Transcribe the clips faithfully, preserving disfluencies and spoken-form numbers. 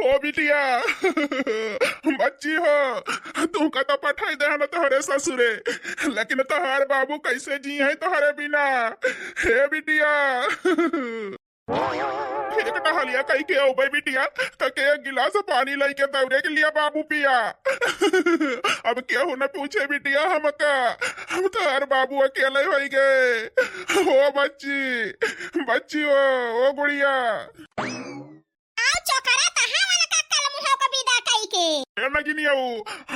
ओ बिटिया, बच्ची हो, तुहका तो पठाई देहन तोहरे ससुरे, लेकिन तोहार बाबू कैसे जिहैं तोहरे बिना? हे बिटिया, एक टहलिया कइके अउबे बिटिया, तके एक गिलास पानी लइके दौड़े के लिए बाबू पिया। अब केहू न पूछे बिटिया हमका, हम तोहार बाबू अकेले होइ गए। ओ बच्ची, बच्ची ओ, ओ गुड़िया। आओ चोकरा, तहाँ वाला का कल मुँह को विदा कइके। ए नगिनिया,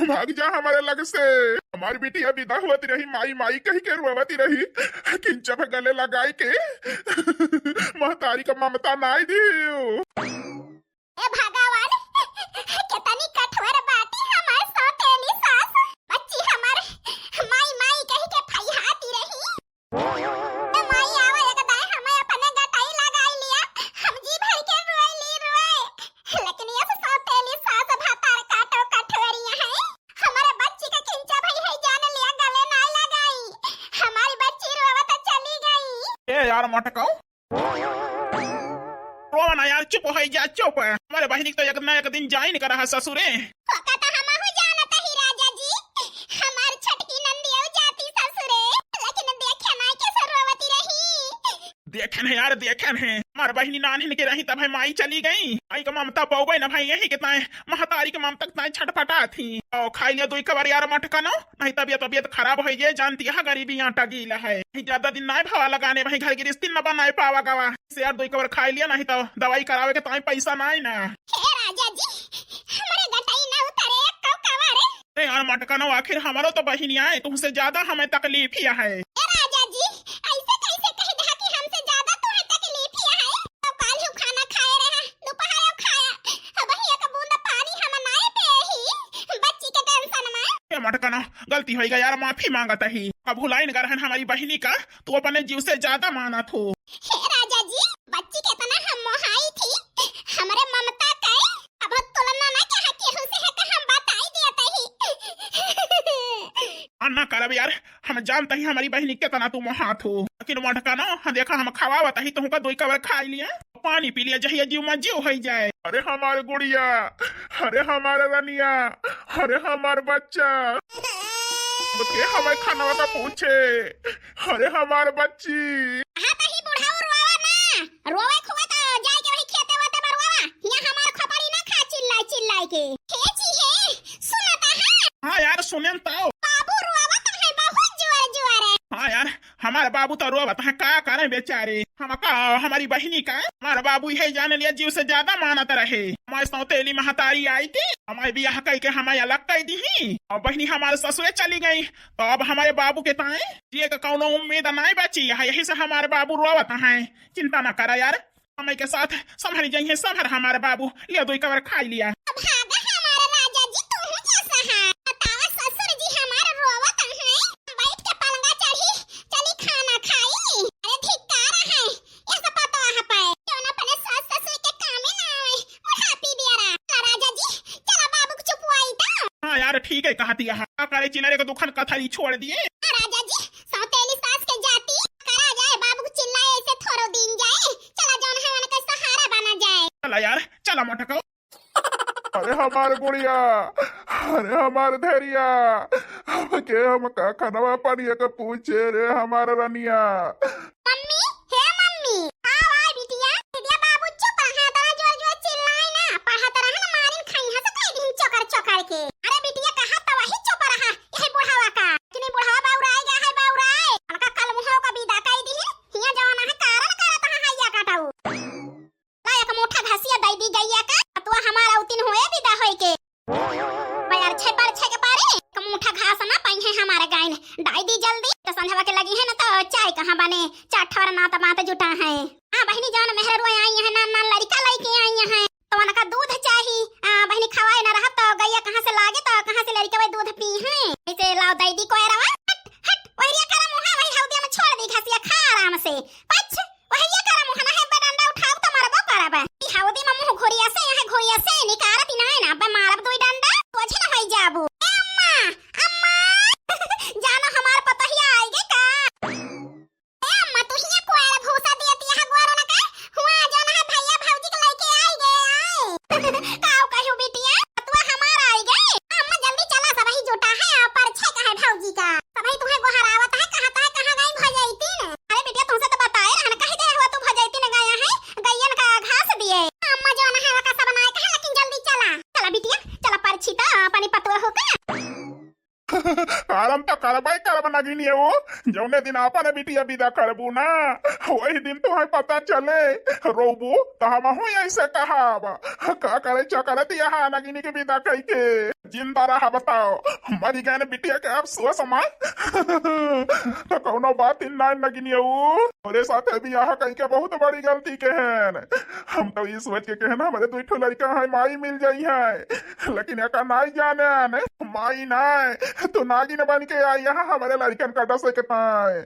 भाग जा हमरे लगे से। हमार बिटिया विदा होत रही, माई माई कहिके रोवत रही, किंचब गले लगाई के महतारी का ममता नाई दियो। ए भगवान, कितनी कठोर बाटी हमार सौतेली सास। बच्ची हमार माई माई कहिके फैहाती रही। ए माई, आवा एक दाई, हमें अपने गटाई लगाई लिया, हम जी भर के रोए ली रोए, लेकिन ये सौतेली सास भतार काटो कठोरिया है। हमारे बच्ची का किंचा भाई है, जान लिया, गले ना लगाई, हमारी बच्ची रोवत चली गई। ए यार मटकाऊ, रोवा ना यार, चुप होइ जा, चुप। हमारे बहिनी तो एक ना एक दिन जाइन करा है ससुरे। ओका तो हमहू जानत ही राजा जी, हमार छोटकी नंदियो जाती ससुरे, लेकिन देखे ना कैसे रोवती रही। देखेन है यार, देखेन है। हमार बहिनी नान्हिन के रही तब है माई चली गई। माई का ममता पौबे न भाई, यही के ताए महतारी के ममता के ताए छटपटा थी। और खाई लिया दुई कबर यार मटकनो, नहीं तबियत तबियत खराब होइ गई, जानती है गरीबी आटा गीला है। नहीं ज्यादा दिन नाई भावा लगाने, वही घर गृहस्थी न बनाए पावा गवा। से यार दुई कबर खाई लिया, नहीं तो दवाई करावे के ताई पैसा नाई ना। हे राजा जी, हमरे गटाई ना उतरे एको कबर। अरे यार मटकनो, आखिर हमरो तो बहिनी आए, तुमसे ज्यादा हमें तकलीफ ही है। ए राजा जी, ऐसे कैसे कह दहा कि हमसे ज्यादा तुम्हें तकलीफ ही है? तो काल हूँ खाना खाए रहा, दोपहर खाया, अब ही एक बूंद पानी हम नाए पे ही, बच्ची के टेंशन में। ए मटकनो, गलती होइ गई यार, माफी मांगत ही। अब भुलाइन गरहन हमारी बहिनी का, तू अपने जीव से ज्यादा मानत हो। हे राजा जी, बच्ची कितना हम मोहाई थी, हमरे ममता के अब तुलना ना कहा केहू से है, का हम बताई दिया तही। आ ना करब यार, हम जानत ही हमारी बहिनी कितना तू मोहात हो। लेकिन मटका ना, हाँ देखा हम खवावत ही, तुहका दुई कबर खाई लिया, पानी पी लिया, जहिया जीव में जीव होइ जाए। अरे हमार गुड़िया, अरे हमार रनिया, अरे हमार बच्चा, के हमार खानवा का पूछे, अरे हमार बच्ची। हाँ तही बुढ़ाऊ रोवा ना, रोवे खुवे तो जाए के वही खेते वेते बरुआवा, यहाँ हमार खोपड़ी ना खा चिल्लाई चिल्लाई के। हे जी हे, सुनता है? हाँ यार, सुनेन तो। बाबू रोवत है बहुत जोर जोर है। हाँ यार, हमार बाबू तो रोवत है, का करें बेचारे। हम का, हमारी बहिनी का, हमार बाबू यही जान लिया जीव से ज्यादा मानत रहे। हमारे सौतेली महतारी आई थी, हमारे बियाह कई के हमें अलग कई दी ही, और बहिनी हमारे ससुरे चली गई, तो अब हमारे बाबू के ताए जिए का कौनो उम्मीद नाई बची है, यही से हमारे बाबू रोवत हैं। चिंता ना करा यार, समय के साथ संभरी जइहैं, संभर हमारे बाबू। लिया दुई कबर खाई लिया। अब भागा हमारा राजा जी, तू हूँ जैसा है। बतावा ससुर जी हमारे रोवत हैं, बैठ के पलंगा चढ़ी, चली खाना खाई। अरे धिक्कार है, ऐसा पता है पाए। क्यों ना अपने सास ससुर के कामे ना आवे, बुढ़ापी दिया रा। चला राजा जी, चला बाबू को चुपवाई दा। हाँ यार, ठीक है कहती है। का करे चिनरे को दुखन कथरी छोड़ दिए। हाँ राजा जी, सौतेली सास के जाती करा जाए, बाबू को चिल्लाए ऐसे थोड़ो दिन जाए। चला जौन है उनका सहारा बना जाए। चला यार, चला मटको। अरे हमार गुड़िया, अरे हमार धैरिया, अब के हम का खनवा पानी के पूछे रे हमार रनिया। मम्मी, हे मम्मी, आओ आए बिटिया। बिटिया बाबू चुप रहा, तना जोर जोर चिल्लाए ना, पढ़त रहा ना, मारिन खाई हंस कई दिन चोकर चोकर के। अरे बिटिया कहा तो वही चुप रहा, यही बुढ़ावा का। कि नहीं बुढ़ावा बाउराए गया है, बाउराए। अलका कल मुहाव का विदा कई दी है, हिया जवाना है कारण करत है हैया काटाऊ। ला एक मुठा घासिया दई दी गैया का, अतवा हमारा उतिन होए विदा होए के। बजार छे पर छे के पारे, एक मुठा घास ना पाई है हमारे गाइन। डाई दी जल्दी, तो संझवा के लगी है ना तो चाय कहाँ बने, चार ठवर नात बात जुटा है। हाँ बहिनी, जौन मेहररुआ आई है, नान नान लड़िका लइके आई है, तो उनका दूध चाही। आ, बहिनी खवाए ना रहब तो गैया कहाँ से लागे, तो कहाँ से लड़िका वही दूध पी है। इसे लाओ दई दी कोयरवा, हट, हट, वही रिया करा मुहा, वही हौदिया में छोड़ दी घासिया, खा आराम से। पछ, वही ये करा मुहा ना है, बे डंडा उठाओ तो मारबो करब। ई हौदी में मुँह घोरिया से, यहाँ घोरिया से निकारत ही ना है ना, बे मारब दुई डंडा, बोझे ना होई जाबू। ए अम्मा, अम्मा, जानो हमार पतोहिया आइगे का? ए अम्मा, तू हियाँ कोयर भूसा दियत यहाँ गोरन का? हुआँ जौन है भैया भौजी के लइके आई गे, आई। काऊ करबै करब नगिनियऊ, जौने दिन आपन बिटिया बिदा करबू ना, वही दिन तोहैं पता चले। रोबू त हमहूँ ऐसे कहब, का करे चकरत यहाँ नगिनी के बिदा कइके। जिंदा रहा बताओ, मरी गए बिटिया के अफसोस मा। त कौनो बात ही ना नगिनियऊ, तोरे साथे बियाह कइके बहुत बड़ी गलती केहेन। हम तो ई सोच के केहेन हमरे दुई ठो लड़का है, माई मिल जाई है, लेकिन एका नाई जानेन, माई नाई, तू नागिन बन के आई यहाँ हमरे लड़कन का डसे के ताए।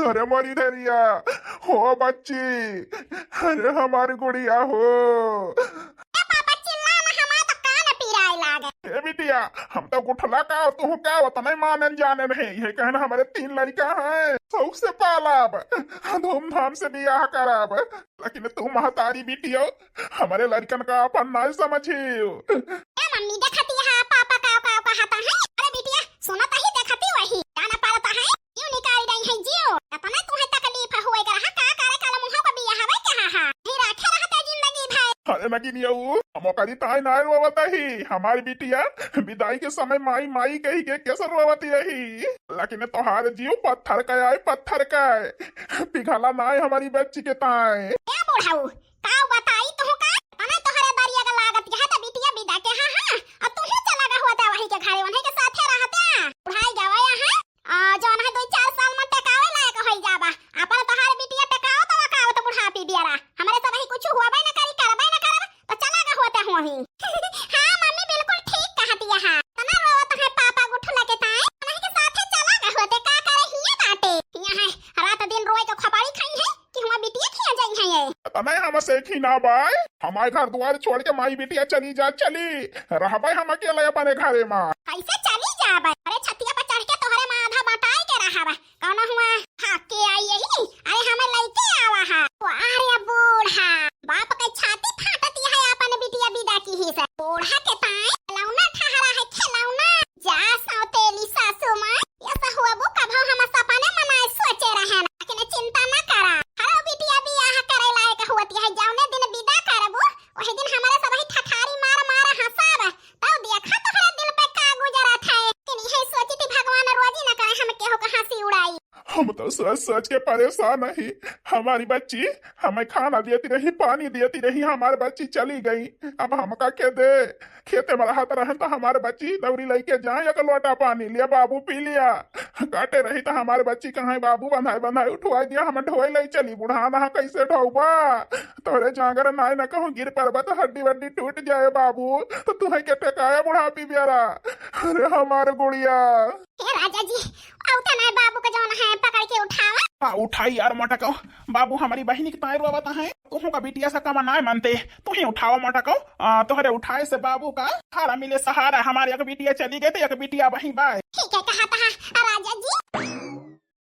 अरे मोरी धरिया, हो बच्ची, अरे हमारी गुड़िया हो। ए पापा, चिल्ला ना, हमार तो कान पिराए लागे। ए बिटिया, हम तो गुठला का, तू का, उतने मानन जाने नहीं। ये कहना हमारे तीन लड़का हैं, शौक से पालब, धूमधाम से बियाह करब, लेकिन तू महतारी बिटियो, हमारे लड़कन का अपन नाई समझियो। ए मम्मी, देखती है पापा का, का, का कहता है। अरे बिटिया, सुनत ही देखती वही, जाना पड़ता है। क्यों निकाल गई है जियो? इतना तुम्हें तकलीफ हुए कर रहा, का करे कल मुँह को बिया हवे कहा हा? ही राखे रहते जिंदगी भर। अरे नगिनियऊ, हम ओकरी ताई नाय रोवत ही। हमारी बिटिया बिदाई के समय माई माई कही के कैसे रोवत रही? लेकिन तोहार जीव पत्थर का आए, पत्थर का आए। पिघला नाय हमारी बच्ची के ताई। ए बुढ़ऊ, का बताई तुहू का? इतना तोहरे दरिया का लागत है तो बिटिया बिदा के, हाँ, हाँ। अब तू ही चला गा होता वही के घरे, उन्हीं के साथे रहता। बुढ़ाई गवा यहाँ। आ, जौन है दुई चार साल में टेकावे लायक होई जाबा। अपन तोहार बिटिया टेकाओ तो वकाओ तो बुढ़ापी बियारा। हमरे सब ही कुछ हुआ न करी, करबे न करब, तो चला गा होते हुआ ही। हाँ मम्मी, बिल्कुल ठीक कहती है। तना रोवत है पापा गुठला के ताई, उन्हीं के साथे चला गा होते, का करे हिये बाटे। हिया है, रात दिन रोए के खपाड़ी खाई है कि हुआ बिटिया खिया जाई है ये। तने हमसे खिना बाय, हमारे घर द्वार छोड़ के माई बिटिया चली जा, चली। रहबे हम अकेले अपने घरे मा। कैसे चली जाबे? अरे छतिया पर चढ़ के तोहरे मा आधा बटाए के रहबे। कौनो हुआ हाँ के आई यही? अरे हमें लइके आवा हा। अरे बूढ़ा, बाप के छाती फाटती है अपन बिटिया बिदा की ही से। बूढ़ा के ताई खिलौना ठहरा है, खिलौना। जा सौतेली सासू माँ, ये सहुआबू कभो हम सपने मनाए सोचे रहे ना, लेकिन चिंता न करा। हरो बिटिया बियाह करे लायक होती है, जौने दिन बिदा करबू, वही दिन हमारे सब ही ठठारी मार मार हंसाब। तब देखा तोहरे दिल पे का गुजरत है। लेकिन यही सोची थी भगवान रोजी न करे हम केहू का हंसी उड़ाई। हम तो सोच सोच के परेशान ही। हमारी बच्ची हमें खाना देती रही, पानी देती रही, हमारी बच्ची चली गई। अब हमका के दे? खेते में रहत रहन तो हमारे बच्ची दौरी लइके जाए, एक लोटा पानी लिया, बाबू पी लिया। काटे रही तो हमारे बच्ची कहाँ बाबू बंधाए बंधाए उठवाई दिया, हम ढोए लई चली, बुढ़ाना कैसे ढोबा? तोरे जांगर नाय न कहूँ गिर परबा तो हड्डी वड्डी टूट जाए बाबू, तो तुहे के टेकाया बुढ़ापी बेरा। अरे हमार गुड़िया। हे राजा जी, औता नाय बाबू का जौन है पकड़ के उठावा। हाँ, उठाई यार मोटको, बाबू हमारी बहिनी के ताई रोवत है, तुहू का बिटिया से कम नाय मानते, तुही उठावा मोटको। आ, तोहरे उठाए से बाबू का हारा मिले सहारा, हमारे एक बिटिया चली गई तो एक बिटिया वहीं बाय। ठीक है कहा तहा राजा जी।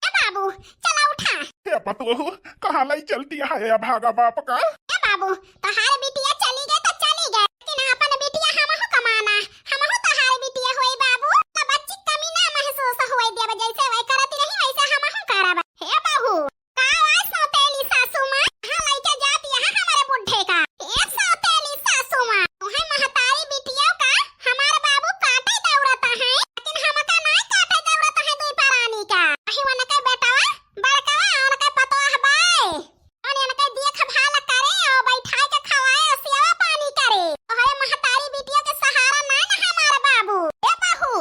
ए बाबू, चला उठा। हे पतोहू, कहाँ लई चलती है ये भागा बाप का? ए बाबू, तोहार बिटिया चली गई तो चली गई, लेकिन अपन बिटिया हमहू कमाना, हमहू तोहार बिटिया होई बाबू, तो बच्ची कमी ना महसूस होए देब, जैसे वही करती रही वैसे हमहू करब। हे बहू, का आवाज सौतेली सासू माँ, कहाँ लइके जाती है हमारे बुढ़े का? ए सौतेली सासू माँ, तुम्हें महतारी बिटिया का हमार बाबू काटे दौड़त है, लेकिन हमका ना काटे दौड़त है दुई परानी का। अही उनके बेटवा बड़कवा, उनके पतोह बाय, उन इनके देखभाल करे और बैठाए के खवाए और सेवा पानी करे। तोहरे महतारी बिटिया के सहारा ना ना हमार बाबू। ए बहू,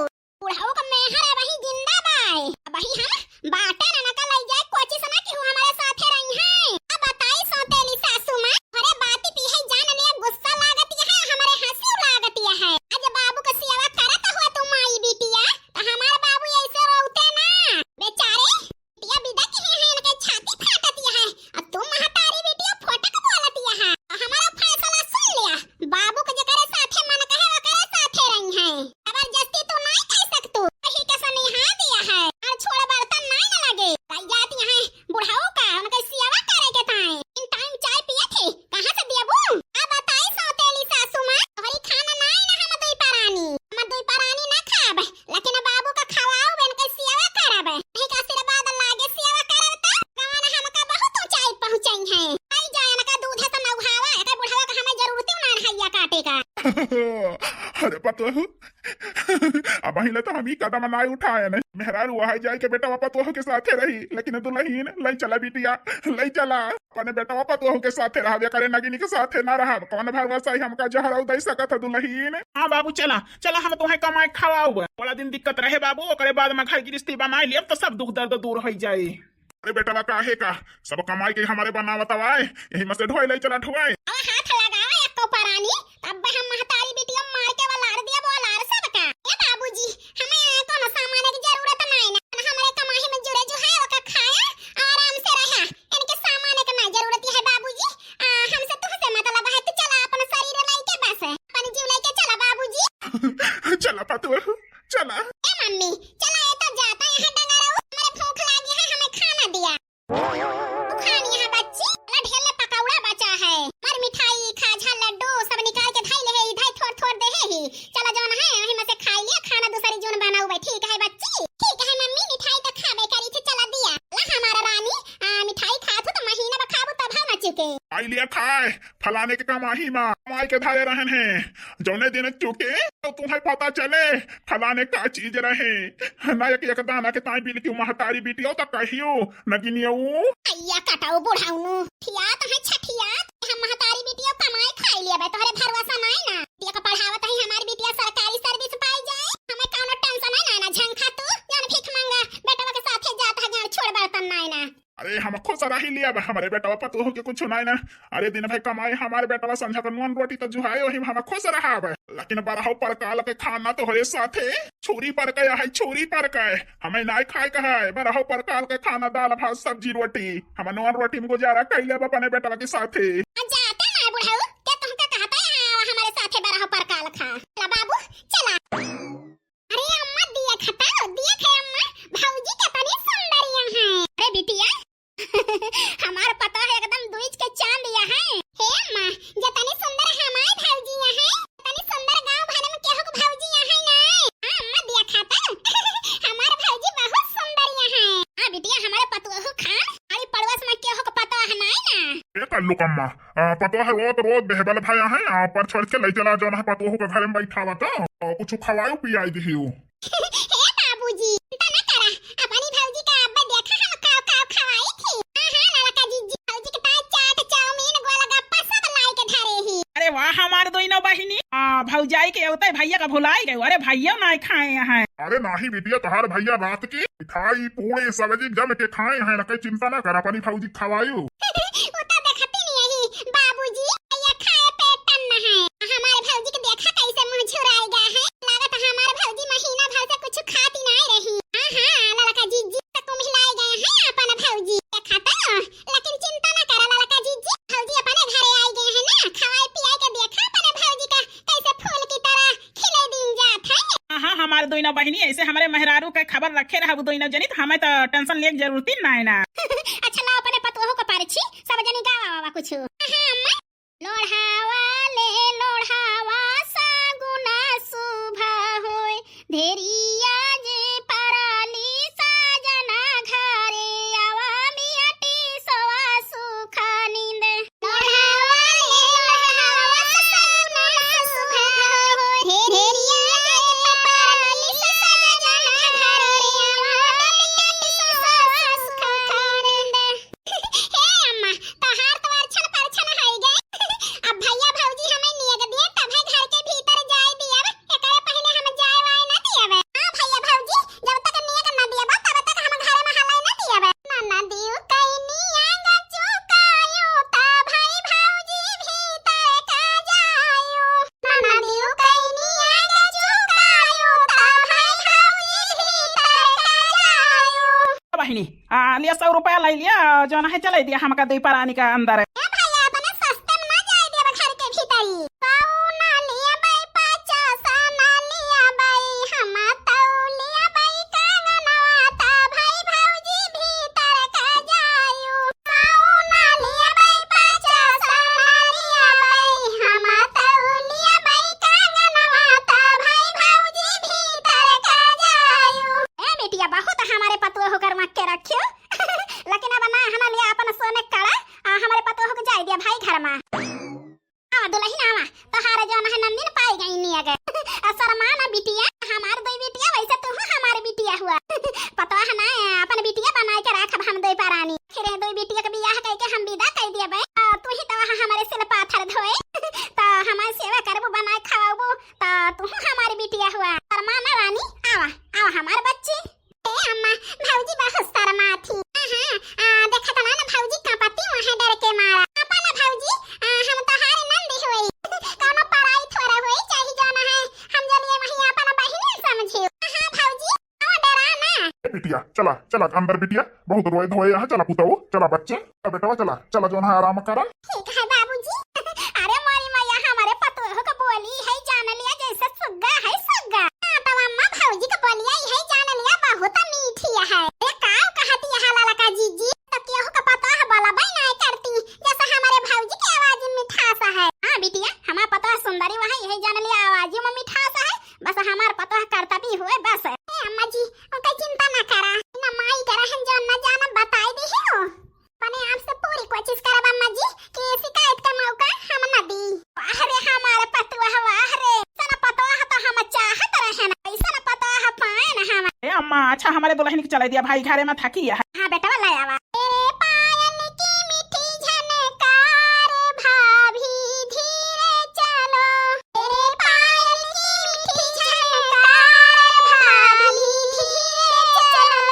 बुढ़ऊ का मेहर अबही जिंदा बाय, अबही हम बाटे ना ना का लई जाए कोची से ना कि हमारे साथे रही है। अब बताई सौतेली सासू माँ, अरे बाती पी है जान लिया गुस्सा लागत है, हमारे हंसी लागत है। आज बाबू का सेवा करत हो तू माई बिटिया, तो हमार बाबू ऐसे रोते ना। बेचारे, बिटिया बिदा की है, इनके छाती फाटत है। अब तू महतारी बिटिया फोटक बोलत है। हमारा फैसला सुन लिया। बाबू के जेकरे साथे मन कहे, ओकरे साथे रही है। जबरदस्ती तू नहीं कह सकतू। वही के सनिहा दिया है। और छोड़ बर्तन नहीं न लगे। कई जाती है बुढ़ऊ का, उनके सेवा करे के ताए। इन टाइम चाय पिए थे। कहाँ से देबू? अब बताई सौतेली सासू माँ, तोहरी खाना नाई ना हम दुई परानी। हम दुई परानी ना खाब, लेकिन बाबू का खवाऊ बन के सेवा करब। नहीं का आशीर्वाद लागे सेवा करब त गवन हमका बहुत ऊंचाई पहुँचाई है। आई जाए इनका दूध है तो नौहावा, एकर बुढ़वा का हमें जरूरत ही ना हैया काटे का। अरे पतोहू, अबहीं ले तो हम ई कदम नाहीं उठाए न। मेहरारू वहाँ जाए के बेटवा पतोह के साथे रही, लेकिन दुलहिन लइ चला बिटिया, लइ चला। अपने बेटवा पतोह के साथे रहबे करे, नगिनी के साथे ना रहब। कौन भरोसा ही हमका जहर दइ सकत ह दुलहिन? हाँ बाबू, चला, चला, हम तोहे कमाए खवाउब। बड़ा दिन दिक्कत रहे बाबू, ओकरे बाद में घर गिरस्ती बनाए लेब तो सब दुख दर्द दूर होइ जाए। अरे बेटवा, काहे का सब कमाई के हमरे बनावत आवाए, यही में से ढोए लइ चला ढोए। अरे हाथ लगावा एको परानी, तब हम महतारी बिटिया मार के वलार दिया बोलार सबका। ए बाबूजी, हमें कोनो सामान के जरूरत नाई ना, हमरे कमाई में जुड़े जो है ओका खाया, आराम से रहा। इनके सामान के ना जरूरत है बाबूजी, आ, हमसे तुहसे मतलब है, तू चला अपन शरीर लइके बस, अपन जीव लइके चला बाबूजी। चला पतोह, चला। ए मम्मी, चला, ये तो जाता यहाँ डंगरऊ, हमरे भूख लागी है, हमें खाना दिया। तू खान यहाँ बच्ची, चला ढेर ले पकौड़ा बचा है, मर मिठाई, खाजा, लड्डू सब निकाल के धई ले है, इधर थोड़ थोड़ दे है ही। चला जौन है, वही में से खाई लिया, खाना दूसरी जौन बनाऊ बे, ठीक है बच्ची? ठीक है मम्मी, मिठाई तो खाबे करी थी, चला दिया। ला हमारा रानी, आ, मिठाई खात हो तो महीना में खाबू तब हम चुके। आई लिया खाए, फलाने के कमाही मा, कमाई के धारे रहन है, जौने दिन चुके तो तुम्हें पता चले फलाने का चीज रहे। ना एक, एक दाना के ताई बिल क्यों महतारी बिटियो तो कहियो नगिनियो। अइया कटाऊ बुढ़ाउनु, ठियात है छठियात, हम महतारी बिटियो कमाए खाई लिया बे, तोहरे भरोसा नाई ना। बिटिया का पढ़ावत है हमारी बिटिया सरकारी सर्विस पाई जाए, हमें कौनो टेंशन है ना, ना झंखा तू, जान भीख मांगा, बेटवा के साथे जात है, जान छोड़ बर्तन नाई ना। अरे हम खुश रही लिया बे, हमरे बेटवा पतोह के कुछ नाई ना। अरे दिन भर कमाए हमारे बेटवा, संझा का नून रोटी तो जुहाए, वही में हम खुश रहा बे। लेकिन बरहो परकाल के खाना तोहरे साथे छुरी पर के है, छुरी पर के। हमें नाई खाए का है, बरहो परकाल के खाना, दाल, भात, सब्जी, रोटी। हम नून रोटी में गुजारा कइ लेब अपने बेटवा के साथे। आ जाते ना बुढ़ऊ, के तुमका कहता है, हाँ, हमारे साथे बरहो परकाल खा। ला बाबू, चला। अरे अम्मा, दिया खताओ, दिया खे अम्मा, भौजी कितनी सुंदरिया है। अरे बिटिया, हमार पतोह एकदम दुइज के चांद या है। हे अम्मा, जतनी सुंदर हमार भौजी या है, तनी सुंदर गांव भर में केहू के भौजी या है ना। हाँ अम्मा, दिया खाता, हमार भौजी बहुत सुंदर या है। हाँ बिटिया, हमारे पतोह खान, अरे पड़ोस में केहू के पतोह नाई ना। ए कल्लू कम्मा, आ, पतोह रोत रोत बेहबल भया है, आ, पर छोड़ के लइ चला, जौन है पतोह के घर में बैठावा तो, आ, कुछ खवायो पियाई दिहियो। हे बाबूजी, चिंता न करा, अपनी भौजी का अब्बे देखा हम काव काव खवाई थी। हाँ, हाँ, ललका जीजी, भौजी के ताई चाट, चाउमीन, गोलगप्पा सब लाई के धरे ही। अरे वाह, हमार दोनों बहिनी, आ, भौजाई के अवते भैया का भुलाई गए। अरे भैया नाई खाए हैं। अरे नाही बिटिया, तोहार भैया रात की मिठाई, पूड़ी, सब्जी जम के खाए हैं, न कहीं चिंता न कर, अपनी भौजी खवायू। वो तो देखती नहीं यही बाबूजी, भैया खाए पेट टन्न है। हमारे भौजी के देखा कैसे मुंह झुराई गया है, लागत हमारे भौजी महीना भर से कुछ खाती नहीं रही। हाँ, हाँ, ललका जीजी तो कुम्हिलाई गए हैं अपन भौजी के खाते हो, लेकिन चिंता न करा ललका जीजी, भौजी अपने घरे आई गए हैं ना, खवाए पियाए के देखा अपने भौजी का कैसे फूल की तरह खिले दिन जात है। हाँ, हाँ, हमारे दोनों बहिनी ऐसे हमरे मेहरारू के खबर रखे रहबू दोनों जनी, तो हमें तो टेंशन लेके जरूरत ही ना है ना। अच्छा, ला अपने पतोहू को पारछी, सब जनी गावा वावा कुछ। हाँ, अम्मा। लोढ़ावा ले लोढ़ावा सागुना शुभ होय, धेरिया जे परली साजना घरे आवा, मियाटी सोवा सुख निंद। हे अम्मा, तोहार तो अरछन परछन होइ गए। अब भैया भौजी हमें नियग दिए, तभे घर के भीतर जाए दियब। एकरे पहिले हम जाए वाए ना दियब। हाँ भैया भौजी, जब तक नियग ना दियब, तब तक हम घरे में हलई ना दियब। ननदियो कइनी आग चुकायो, ता भाई भौजी भीतर का जायो। ननदियो कइनी आग चुकायो, ता भाई भौजी भीतर का जायो। बहिनी, आ, लिया सौ रुपया लइ लिया, जौन है चलइ दिया हमका दुई परानी का अंदर। ए भैया, अपने सस्ते में ना जाए देब घर के भीतरी। पाऊ ना लिया बाई, पचास ना लिया बाई, हम तौ लिया बाई कंगनवा, ता भाई भौजी भीतर का जायो। पाऊ ना लिया बाई, पचास ना लिया बाई, हम तौ लिया बाई कंगनवा, ता भाई भौजी भीतर का जायो। ए बिटिया, बहुत हमारे पतोह कर मक्के रखियो। लेकिन अब ना, हम लिया अपन सोने कड़ा, आ हमारे पतोह बिटिया, चला, चला अंदर बिटिया, बहुत रोए धोए यहाँ, चला पुतऊ, चला बच्चे, चला बेटवा, चला, चला जौन है आराम करा। ठीक है बाबूजी। अरे मोरी मैया, हमारे पतोह का बोली है जान लिया जैसे सुग्गा है सुग्गा। हाँ, तो अम्मा भौजी का बोलिया है जान लिया, बहुत मीठी है। अरे काव कहती है ललका जीजी, तो केहू का पतोह बोला बई ना करती, जैसे हमारे भौजी के आवाज में मिठास है। हाँ बिटिया, हमार पतोह सुंदरी वहाँ यही जान लिया आवाज में मिठास है, बस हमार पतोह करता भी हुए बस। ए अम्मा जी, उनका चिंता ना करा, ना माई के रहन जौन ना जाना बताई दी हो। अपने आप से पूरी कोशिश करब अम्मा जी कि शिकायत का मौका हम न दी। वाह रे हमारे पतोह, वाह रे, ऐसन पतोह तो हम चाहत रहन, ऐसन पतोह पाएन हम। ए अम्मा, अच्छा हमारे दुल्हन के चले दिया भाई, घरे में थकी है। हाँ बेटवा, ले आवा। तेरे पायल की मीठी झनकार भाभी धीरे चलो, तेरे पायल की मीठी झनकार भाभी धीरे चलो।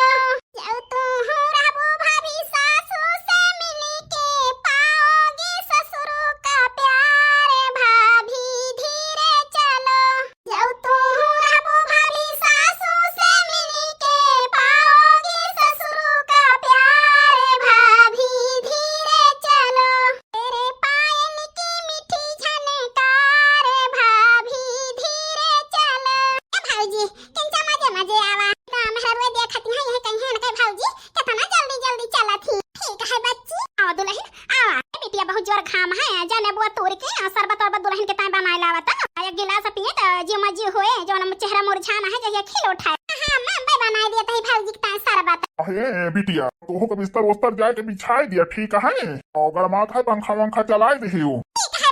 जब तू रहबू भाभी सासू से मिलके, पाओगे ससुर का प्यार भाभी धीरे चलो। जब तू रहबू भाभी सासू से मिलके, पाओगे ससुर का प्यार भाभी धीरे चलो। तेरे पायल की मीठी झनकार भाभी धीरे चलो। ए भौजी, किंचा मजे मजे आवा। तो मेहरुए देखत हैं, यह कहीं है ना कहीं भौजी, कितना जल्दी जल्दी चलत ही। ठीक है बच्ची, आओ दुल्हन, आवा। ए बिटिया, बहुत जोर घाम है, जाने बुआ तोड़ के, आ, शरबत वरबत दुल्हन के ताई बनाए लावा था। आ, एक गिलास पिए तो जी मजी होए, जौन चेहरा मुरझाना है, जहिया खिल उठाए। हाँ, मैं, मैं बनाए दिया तही भौजी के ताई शरबत। अहे बिटिया, तोहो के बिस्तर उस्तर जाके बिछाए दिया, ठीक है? और गरमात है, पंखा वंखा चलाए दिहियो। ठीक है